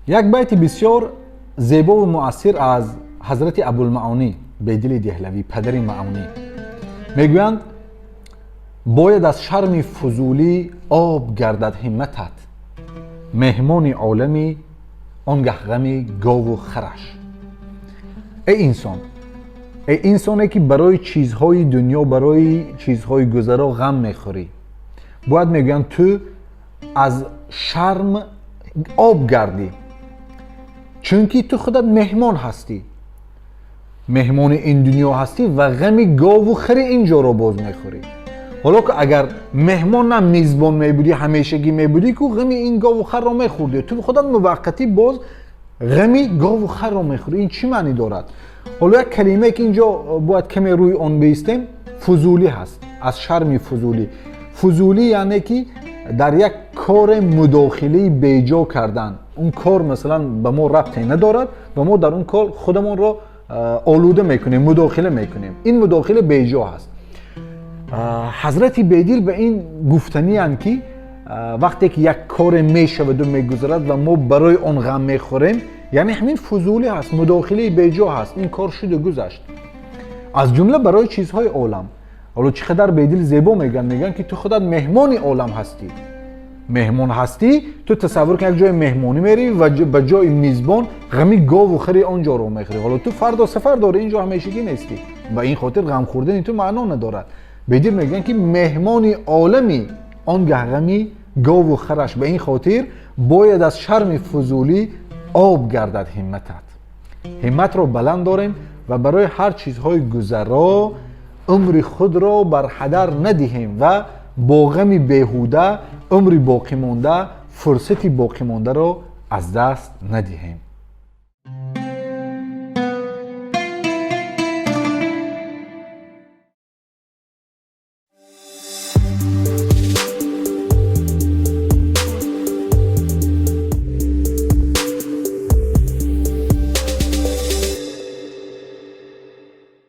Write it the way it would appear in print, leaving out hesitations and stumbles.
Як байти бисёр зебову муассир аз ҳазрати Абулмаонӣ Бедили Деҳлавӣ, падари Маонӣ, мегӯянд: бояд аз шарми фузулӣ об гардад ҳимматат, меҳмони оламӣ, он гаҳ ғами гову хараш. Эй инсон, эй инсоне, ки барои чизҳои дунё, барои чизҳои гузаро ғам мехӯрӣ, бояд, мегӯянд, ту аз шарм об гардӣ, чунки ту худат меҳмон ҳастӣ, меҳмони ин дунё ҳастӣ ва ғами гову хари ин ҷоро боз мехӯрӣ. Ҳоло ки агар меҳмон на, мизбон мебудӣ, ҳамешагӣ мебудӣ, ку ғами ин гову харро мехӯрдӣ. Ту худат муваққатӣ, боз ғами гову харро мехӯрӣ. Ин чӣ маънӣ дорад? Ҳоло як калимае, ки инҷо бояд каме рӯи он биистем, фузулӣ ҳаст. Аз шарми фузулӣ. Фузулӣ яъне ки дар як коре мудохилаи беҷо кардан. Он кор, масалан, ба мо рабте надорад ва мо дар он кор худамонро олуда мекунем, мудохила мекунем. Ин мудохила беҷо ҳаст. Ҳазрати Бедил ба ин гуфтаниянд, ки вақте ки як коре мешаваду мегузарад ва мо барои он ғам мехӯрем, яъне ҳамин фузулӣ ҳаст, мудохилаи беҷо ҳаст. Ин кор шуду гузашт, аз ҷумла барои чизҳои олам. Ҳоло чӣ қадар Бедил зебо мегӯянд. Мегӯянд, ки ту худат меҳмони олам ҳастӣ. Меҳмон ҳастӣ, ту тасаввур кун, як ҷои меҳмонӣ мерӣ ва ба ҷои мизбон ғами гову хари он ҷоро мехӯрӣ. Ҳоло ту фардо сафар дорӣ, ин ҷо ҳамешагӣ нестӣ. Ба ин хотир ғам хӯрдани ту маъно надорад. Бедил мегӯянд, ки меҳмони оламӣ, он гаҳ ғами гову хараш. Ба ин хотир бояд аз шарми фузулӣ об гардад ҳимматат. Ҳимматро баланд дорем ва барои ҳар чизҳои гузаро умри худро бар ҳадар надиҳем ва бо ғами беҳуда умри боқимонда, фурсати боқимондаро аз даст надиҳем.